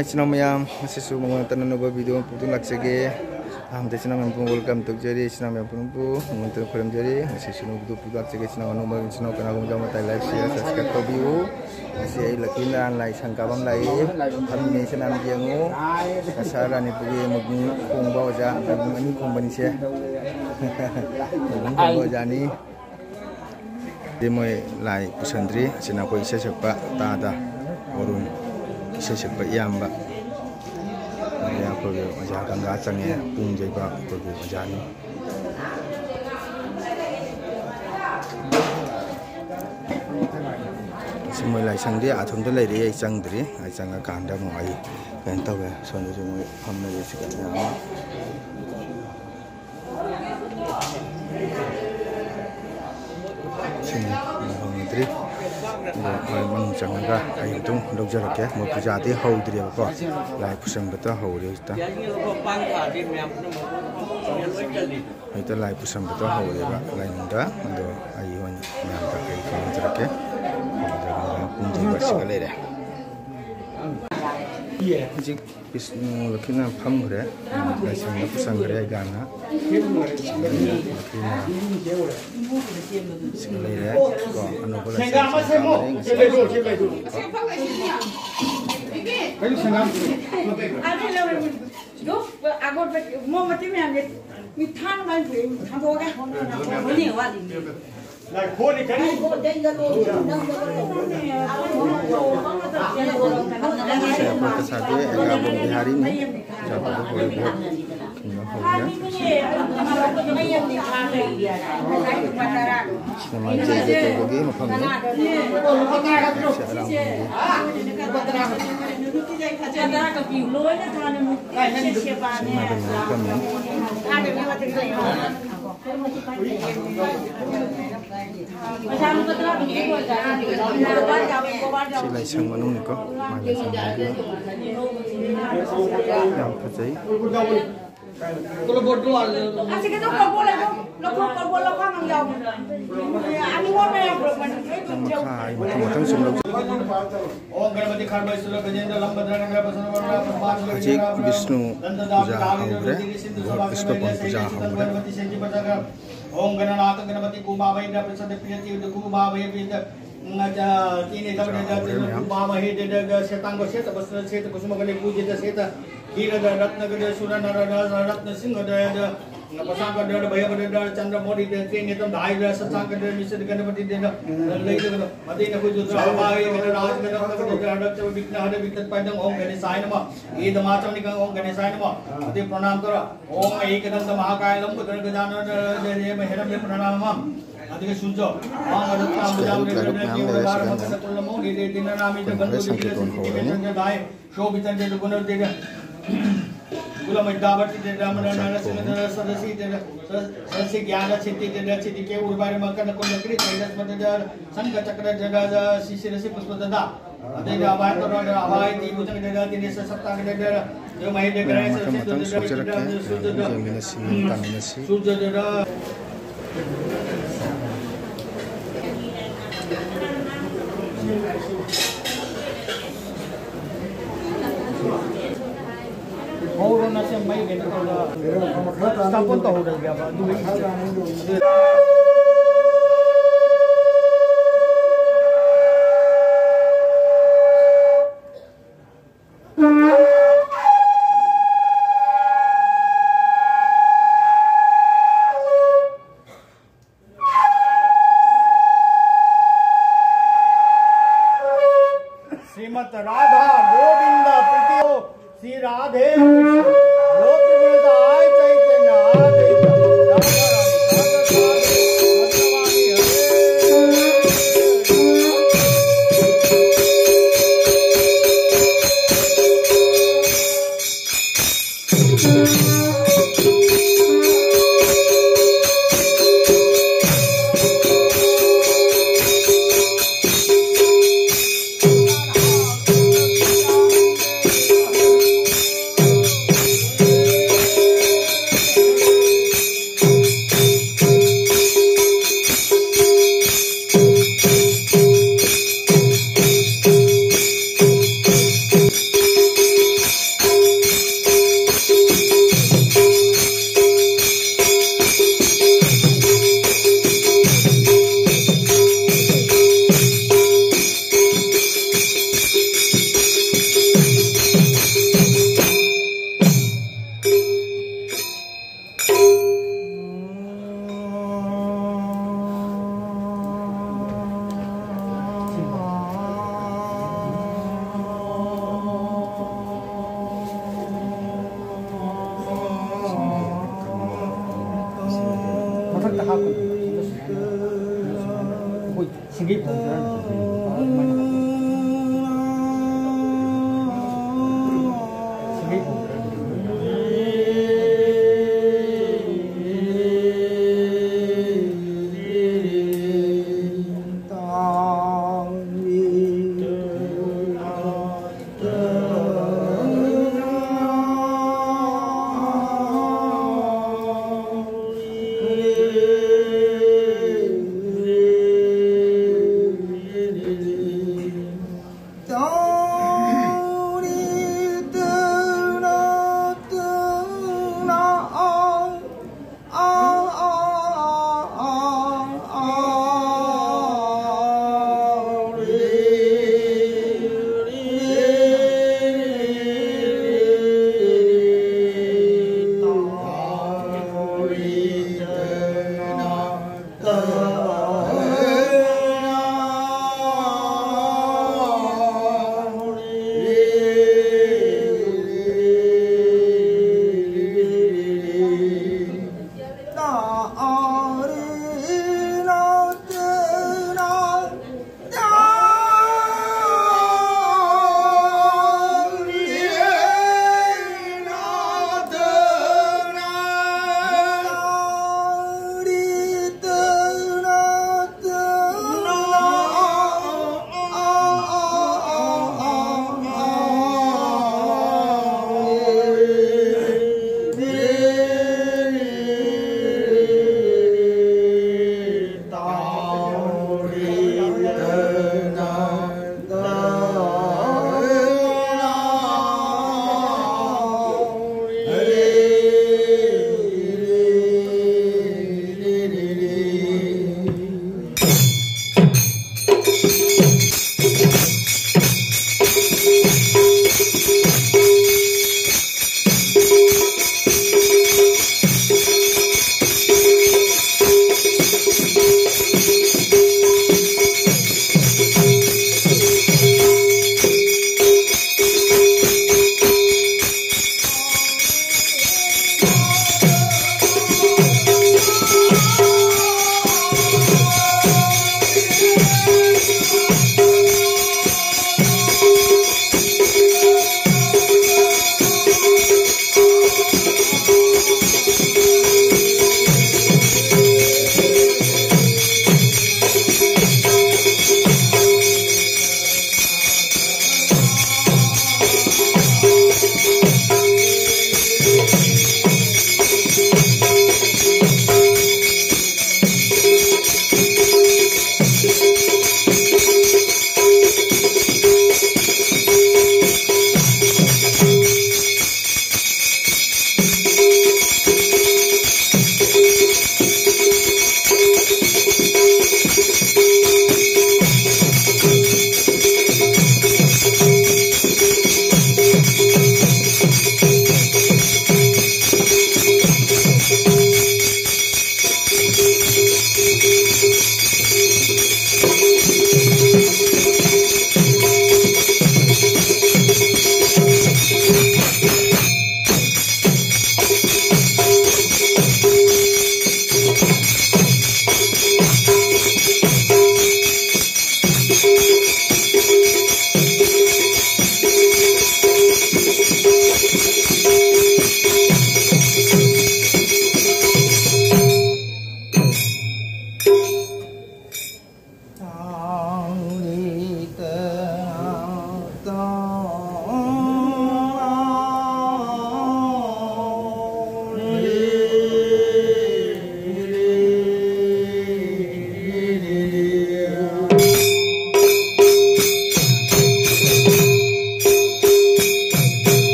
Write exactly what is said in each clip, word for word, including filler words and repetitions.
ꯏꯆꯤꯟ ꯏꯅꯥꯎ ꯃꯌꯥꯝ, ꯉꯁꯤꯁꯨ ꯃꯉꯣꯟꯗ ꯇꯅꯅꯕ ꯚꯤꯗꯤꯑꯣ ꯑꯃ ꯄꯨꯗꯨꯅ ꯂꯥꯛꯆꯒꯦ꯫ ꯑꯍꯥꯟꯕꯗ ꯏꯆꯤꯟ ꯏꯅꯥꯎ ꯃꯌꯥꯝ ꯄꯨꯝꯅꯃꯛ welcome ꯇꯧꯖꯔꯤ꯫ ꯏꯆꯤꯟ ꯏꯅꯥꯎ ꯃꯌꯥꯝ ꯄꯨꯝꯅꯃꯛꯄꯨ ꯃꯉꯣꯟꯗ ꯈꯨꯔꯨꯝꯖꯔꯤ꯫ ꯉꯁꯤꯁꯨ ꯅꯣꯡ ꯚꯤꯗꯤꯑꯣ ꯄꯨꯗꯨꯅ ꯂꯥꯛꯆꯒꯦ꯫ ꯏꯆꯤꯟ ꯏꯅꯥꯎ ꯑꯅꯧꯕ ꯏꯆꯤꯟ ꯏꯅꯥꯎ ꯀꯅꯥꯒꯨꯝꯕ ꯌꯥꯎꯕ ꯇꯥꯔꯗꯤ like, share, subscribe ꯇꯧꯕꯤꯌꯨ꯫ ꯉꯁꯤ ꯑꯩ ꯂꯛꯀꯤ ꯅꯥꯔꯥꯌꯟ ꯂꯥꯏ ꯁꯪ ꯀꯥꯕ ꯑꯃ ꯂꯥꯛꯏ꯫ ꯐꯝꯃꯤꯟꯅꯩ ꯏꯆꯤꯟ ꯏꯅꯥꯎ ꯌꯦꯡꯉꯨ꯫ ꯉꯁꯥꯏ ꯔꯥꯅꯤꯄꯨꯔꯒꯤ ꯃꯨꯛꯅꯤ ꯈꯣꯡꯕ ꯑꯣꯖꯥ, ꯃꯨꯛꯅꯤ ꯑꯅꯤ ꯈꯣꯡꯕꯅꯤꯁꯦ꯫ ꯃꯨꯛꯅꯤ ꯈꯣꯡꯕ ꯑꯣꯖꯥꯅꯤ꯫ ꯗꯤ ꯃꯣꯏ ꯂꯥꯏ ꯄꯨꯁꯟꯗ꯭ꯔꯤ꯫ ꯑꯁꯤꯅ ꯑꯩꯈꯣꯏ ꯏꯁꯩ ꯁꯛꯄ ꯇꯥꯗ ꯑꯔꯨꯟ, ꯏꯁꯩ ꯁꯛꯄ ꯏꯌꯥꯝꯕ꯫ ꯑꯗꯩ ꯑꯩꯈꯣꯏꯒꯤ ꯑꯣꯖꯥ ꯒꯪꯒꯥ ꯆꯪꯉꯦ, ꯄꯨꯡ ꯌꯩꯕ ꯑꯩꯈꯣꯏꯒꯤ ꯑꯣꯖꯥꯅꯤ꯫ ꯑꯁꯤ ꯃꯣꯏ ꯂꯥꯏꯁꯪꯗꯤ ꯑꯊꯣꯝꯗ ꯂꯩꯔꯤ, ꯑꯩ ꯆꯪꯗ꯭ꯔꯤ꯫ ꯑꯩ ꯆꯪꯉꯀꯥꯟꯗ ꯑꯃꯨꯛ ꯑꯩ ꯀꯩꯅꯣ ꯇꯧꯒꯦ꯫ ꯁꯣꯝꯗꯁꯨ ꯃꯣꯏ ꯐꯝꯅꯔꯤ ꯁꯤꯗ ꯃꯌꯥꯝ ꯑꯃ꯫ ꯁꯤꯅꯤ, ꯍꯧꯅꯗ꯭ꯔꯤ꯫ ꯑꯗꯣ ꯍꯣꯔꯦꯟ ꯃꯅꯨꯡ ꯆꯪꯉꯒ ꯑꯩ ꯑꯗꯨꯝ ꯂꯧꯖꯔꯛꯀꯦ꯫ ꯃꯣꯏ ꯄꯨꯖꯥꯗꯤ ꯍꯧꯗ꯭ꯔꯤꯕꯀꯣ, ꯂꯥꯏ ꯄꯨꯁꯟꯕꯇ ꯍꯧꯔꯦ ꯍꯧꯖꯤꯛꯇ꯫ ꯍꯧꯖꯤꯛꯇ ꯂꯥꯏ ꯄꯨꯁꯟꯕꯗꯣ ꯍꯧꯔꯦꯕ ꯂꯥꯏꯅꯤꯡꯗ꯫ ꯑꯗꯣ ꯑꯩ ꯑꯣꯏꯅ ꯃꯌꯥꯝꯗ ꯑꯩ ꯀꯩꯅꯣ ꯇꯧꯔꯛꯀꯦ꯫ ꯄꯨꯡ ꯁꯤꯒ ꯂꯩꯔꯦ꯫ ꯍꯧꯖꯤꯛ ꯀ꯭ꯔꯤꯁꯅ ꯂꯛꯈꯤꯅ ꯐꯝꯈ꯭ꯔꯦ꯫ ꯂꯥꯏꯁꯪꯗ ꯄꯨꯁꯟꯈ꯭ꯔꯦ ꯒꯥꯟꯅ꯫ ꯂꯛꯈꯤꯅ ꯁꯤꯒ ꯂꯩꯔꯦ꯫ ꯀꯣ, ꯑꯅꯧꯕ ꯂꯥꯏꯁꯪ ꯁꯪꯒꯥꯕꯅꯦ ꯉꯁꯤ꯫ ꯑꯗꯨ ꯁꯪꯒꯥꯕ꯫ ꯑꯗꯨ ꯂꯧꯔꯦ꯫ ꯑꯗꯨ ꯑꯒꯣꯠꯄ ꯃꯣꯝꯕꯇꯤ ꯃꯌꯥꯝꯁꯦ ꯃꯤ ꯊꯥꯡ ꯃꯥꯏ ꯄꯨꯔꯛꯏ, ꯊꯥꯡꯗꯣꯛꯑꯒ꯫ ꯃꯅꯦ ꯋꯥꯠꯂꯤꯅꯦ꯫ ꯁꯦ, ꯑꯩꯈꯣꯏ ꯀꯁꯥꯗꯤ ꯑꯦꯒꯥꯕꯣꯝ ꯕꯤꯍꯥꯔꯤꯅꯤ꯫ ꯆꯥꯕꯗ ꯍꯧꯔꯦ, ꯊꯨꯝꯕ ꯍꯧꯔꯦ꯫ ꯁꯤꯅꯦꯃꯥ ꯖꯩꯒ ꯇꯧꯕꯒꯤ ꯃꯐꯝꯅꯤ꯫ ꯁꯦ, ꯑꯔꯥꯡꯕꯒꯤ꯫ ꯁꯤꯅꯦꯃꯥ ꯇꯧꯕꯒꯤ ꯃꯐꯝꯅꯤ꯫ ꯁꯤ ꯂꯥꯏꯁꯪ ꯃꯅꯨꯡꯅꯤꯀꯣ꯫ ꯃꯥ ꯂꯥꯏꯁꯪ ꯃꯅꯨꯡꯒꯤ ꯌꯥꯝ ꯐꯖꯩ꯫ ꯑꯁꯤꯒꯤꯗꯣ ꯀꯣꯔꯕꯣꯜ ꯑꯗꯣ ꯂꯧꯊꯣꯛ, ꯀꯣꯔꯕꯣꯜ ꯂꯧꯈꯥꯡ ꯑꯃ ꯌꯥꯎꯕꯅꯦ꯫ ꯑꯅꯤ ꯋꯥꯠꯄ ꯌꯥꯎꯕ꯭ꯔꯣ? ꯃꯈꯥꯏ ꯃꯊꯪ ꯃꯊꯪ ꯁꯨꯝ ꯂꯧꯖꯩ꯫ ꯍꯧꯖꯤꯛ ꯕꯤꯁꯅꯨ ꯄꯨꯖꯥ ꯍꯧꯈ꯭ꯔꯦ꯫ ꯏꯁ꯭ꯋꯔꯄꯟ ꯄꯨꯖꯥ ꯍꯧꯈ꯭ꯔꯦ꯫ ॐ गणनाथ गणपति कुमावै प्रसाद प्रियति कुमावै पीत तीन ꯄꯨꯖꯥ ꯍꯧꯈ꯭ꯔꯦ ꯃꯌꯥꯝ꯫ कुमावै श्वेतांग श्वेत वस्त्र श्वेत कुसुम गले पूजित श्वेत कीरद रत्न गज सुर नर रत्न सिंह दय पशांक दय भय दय चंद्र मोदि दय त्रिनेत्र धाय दय शशांक दय मिश्र गणपति दय लय दय मदीन कुज दय हवाई गण राज गण रत्न गज रत्न विघ्न हर विघ्न पैदं। ओम गणेशाय नमः। ये दमाचम निकं ओम गणेशाय नमः। अति प्रणाम कर। ओम एकदंत महाकाय लंबोदर गजानन जय जय हेरंबे प्रणाम। अधिक सूर्य। ओम अदत्ता मुजाम रे गण के उदार मंत्र कुल मो रे दिन नामी ते बंधु रे संकेत होने। शोभित ते गुण दे। कुल मैदावती ते राम नारायण सिंह सदसी ते सदसी ज्ञान सिद्धि ते सिद्धि के उर्बारे मकन कुल कृत रश्म ते संग चक्र जगह शिशिर से पुष्प ददा। ꯑꯗꯩꯗ ꯑꯕꯥꯏ ꯇꯧꯔꯒ ꯑꯕꯥꯏ ꯇꯤꯕꯨ ꯆꯪꯒꯗ꯭ꯔꯥ, ꯇꯤꯅꯦꯁ ꯁꯞꯇꯥꯒꯗ꯭ꯔꯥ, ꯑꯗꯨ ꯃꯍꯩꯗ ꯃꯌꯥꯝ ꯀꯔꯥꯏ ꯃꯊꯪ ꯃꯊꯪ ꯁꯨꯖꯔꯛꯀꯦ꯫ ꯁꯨꯖꯗ꯭ꯔꯥ꯫ ꯌꯦꯡꯃꯤꯟꯅꯁꯤ, ꯇꯥꯃꯤꯟꯅꯁꯤ꯫ ꯁꯨꯖꯗ꯭ꯔꯥ꯫ ꯍꯧꯔꯣ ꯅꯁꯦ ꯃꯩ ꯀꯩꯅꯣ ꯇꯧꯔꯒ ꯁ꯭ꯇꯥꯄꯣꯟ ꯇꯧꯍꯧꯔꯒꯦꯕ ꯑꯗꯨꯒꯤ꯫ श्रीमत राधा गोविंद प्रीतियो श्री राधे कृष्ण। लोक प्रियता आय चैतन्य आदेश। राधा रानी राधा रानी भगवानी हरे। ꯁꯤꯡꯒꯩ ꯐꯣꯡꯗ꯭ꯔꯥ? ꯁꯤꯡꯒꯩ ꯐꯣꯡꯗ꯭ꯔꯥ?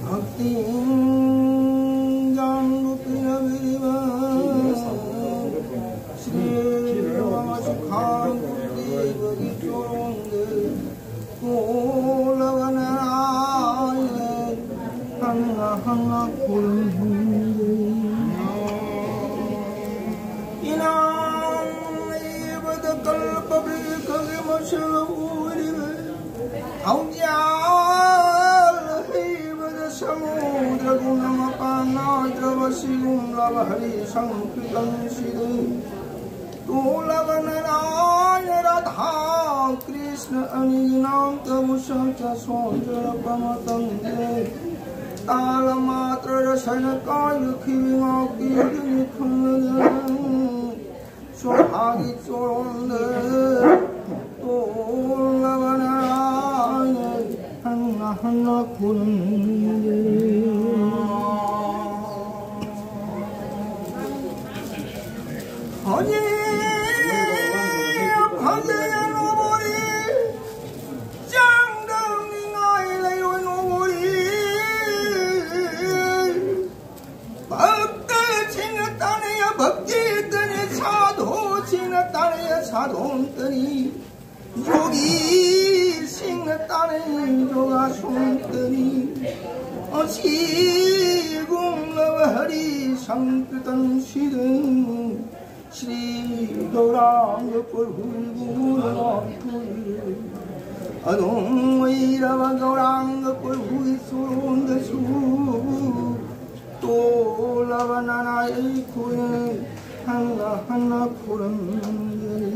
ꯚꯛꯇꯤꯡ ꯌꯥꯡꯕ ꯄꯤꯔꯕꯤꯕ ꯁ꯭ꯔꯤ ꯔꯃ ꯁꯨꯈꯥꯡ ꯗꯦꯕꯒꯤ ꯆꯣꯡꯗ ꯀꯣꯂꯕ ꯅꯥꯔꯥꯌ ꯍꯟꯅ ꯍꯟꯅ ꯈꯨꯔꯨꯝꯖꯩ꯫ ꯏꯅꯥꯡ ꯂꯩꯕꯗ ꯀꯜꯄ ꯕ꯭ꯔꯤꯈꯒꯤ ꯃꯁꯛ ꯎꯔꯤꯕ ꯍꯧꯖꯥꯜ ꯍꯩꯕꯗ ꯁꯃꯨꯗ꯭ꯔꯒꯨꯝꯅ ꯃꯄꯥꯟ ꯅꯥꯏꯗ꯭ꯔꯕ ꯁꯤꯒꯨꯝꯂꯕ ꯍꯔꯤ ꯁꯪꯀꯤꯔꯇꯟꯁꯤꯗ ꯇꯣꯜꯂꯕ ꯅꯥꯔꯥꯌꯅ ꯔꯥꯙꯥ ꯀ꯭ꯔꯤꯁꯅ ꯑꯅꯤ ꯏꯅꯥꯛꯇꯕꯨ ꯁꯛꯆ ꯁꯣꯟꯖꯔꯛꯄ ꯃꯇꯝꯗ ꯇꯥꯂ ꯃꯥꯇ꯭ꯔ ꯔꯁꯅ ꯀꯥꯏꯔꯛꯈꯤꯕ ꯉꯥꯎꯄꯤꯗꯨꯅꯤ ꯈꯪꯂꯗꯅ ꯁꯣꯍꯥꯒꯤ ꯆꯣꯔꯣꯟꯗ ꯇꯣꯜꯂꯕ ꯅꯥꯔꯥꯌꯅ ꯍꯟꯅ ꯍꯟꯅ ꯈꯨꯔꯨꯝꯖꯔꯤ꯫ ꯍꯧꯖꯤꯛ ꯐꯖꯩ ꯅꯣꯕꯣꯔꯤ, ꯆꯥꯡꯗꯝꯅꯤꯡꯉꯥꯏ ꯂꯩꯔꯣꯏ ꯅꯣꯕꯣꯔꯤ꯫ ꯚꯛꯇꯁꯤꯡꯅ ꯇꯥꯅꯩ ꯚꯛꯇꯤꯇꯅꯤ, ꯁꯥꯙꯨꯁꯤꯡꯅ ꯇꯥꯅꯩ ꯁꯥꯙꯨꯇꯅꯤ, ꯌꯣꯒꯤꯁꯤꯡꯅ ꯇꯥꯅꯩ ꯌꯣꯒꯥꯁꯨꯇꯅꯤ꯫ ꯑꯁꯤꯒꯨꯝꯂꯕ ꯍꯔꯤ ꯁꯪꯀꯤꯔꯇꯟꯁꯤꯗ ꯁ꯭ꯔꯤ ꯒꯧꯔꯥꯡꯒ ꯄ꯭ꯔꯚꯨꯕꯨ ꯂꯥꯛꯊꯣꯛꯏ꯫ ꯑꯗꯨꯝ ꯑꯣꯏꯔꯕ ꯒꯧꯔꯥꯡꯒ ꯄ꯭ꯔꯚꯨꯒꯤ ꯆꯣꯟꯗꯁꯨ ꯇꯣꯜꯂꯕ ꯅꯥꯔꯥꯌ ꯑꯩꯈꯣꯏ ꯍꯟꯅ ꯍꯟꯅ ꯈꯨꯔꯨꯝꯖꯔꯤ꯫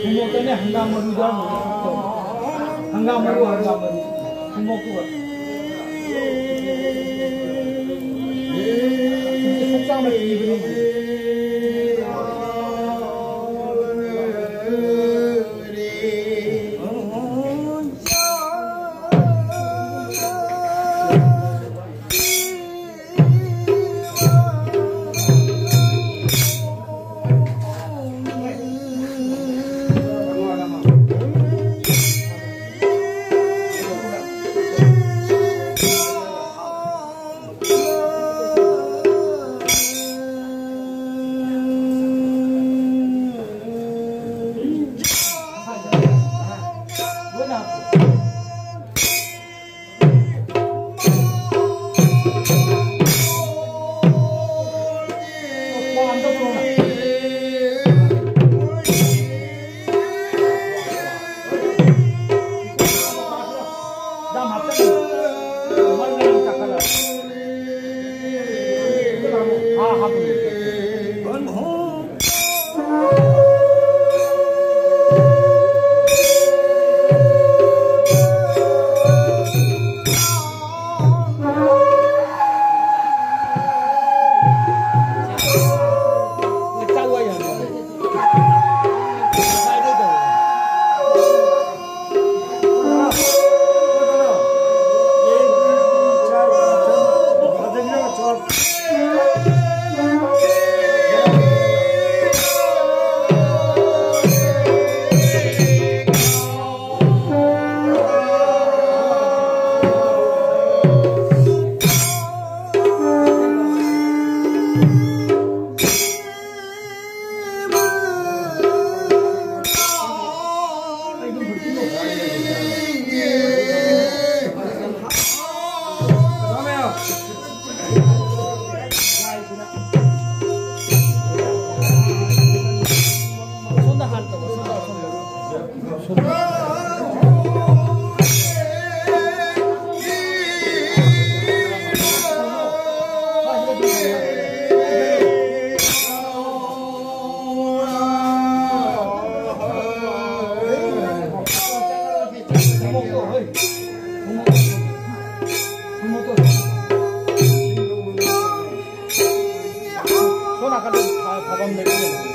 ꯊꯨꯝꯃꯣꯛꯇꯅꯦ ꯍꯪꯒꯥꯝ ꯃꯔꯨꯗ ꯍꯪꯒꯥꯝ ꯃꯔꯨ, ꯍꯪꯒꯥꯝ ꯃꯔꯨ꯫ ꯊꯨꯝꯃꯣꯛꯇꯨꯒ꯫ ꯁꯨꯛꯆꯥꯝꯅ ꯊꯤꯕꯅꯤ꯫ ꯅꯥꯀꯟꯗ ꯊꯥ-, ꯊꯥꯐꯝ ꯂꯩꯕ ꯌꯦꯡꯉꯣ꯫